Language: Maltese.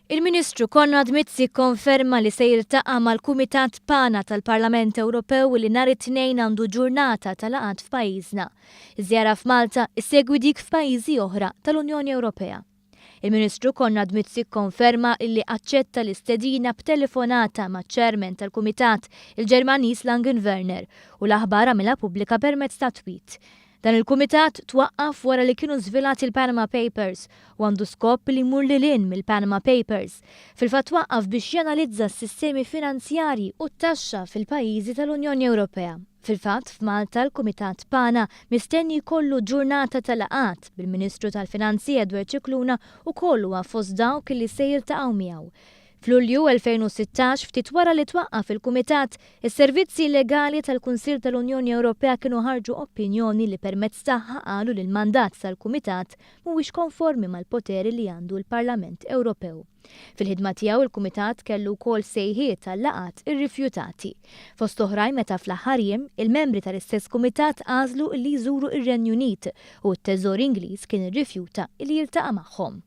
Il-Ministru Konrad Mizzi kkonferma li se jiltaqa' mal-Kumitat PANA tal-Parlament Ewropew li nhar it-Tnejn għandu ġurnata ta' laqgħat f'pajjiżna. Iż-żjara f'Malta issegwi dik f'pajjiżi oħra tal-Unjoni Ewropea. Il-Ministru Konrad Mizzi kkonferma illi aċċetta l-istedina b'telefonata maċ-Chairman tal-Kumitat, il-Ġermaniż Langen Werner, u l-aħbar għamilha pubblika permezz ta' tweet. Dan il-kumitat twaqqaf wara li kienu żvelati l-Panama Papers u għandu skop li jmur lil hinn mill-Panama Papers. Fil-fatt twaqqaf biex janalizza s-sistemi finanzjarji u t-taxxa fil-pajjiżi tal-Unjoni Ewropea. Fil-fatt, f'Malta l-Kumitat PANA mistenni jkollu ġurnata ta' laqgħat, bil-Ministru tal-Finanzi Edward Scicluna wkoll huwa fost dawk li se jiltaqgħu miegħu. F'Lulju 2016, ftit wara li twaqqaf il-Kumitat, is-servizzi legali tal-Kunsill tal-Unjoni Ewropea kienu ħarġu opinjoni li permezz tagħha qalu li l-mandat tal-Kumitat mhuwiex konformi mal-poteri li għandu l-Parlament Ewropew. Fil-ħidma tiegħu il-Kumitat kellu wkoll sejħiet għal laqgħat irrifjutati. Fost oħrajn meta fl-aħħar jiem, il-membri tal-istess Kumitat għażlu li jżuru r-Renju Unit u t-Teżor Ingliż kien irrifjuta li jiltaqa' magħhom.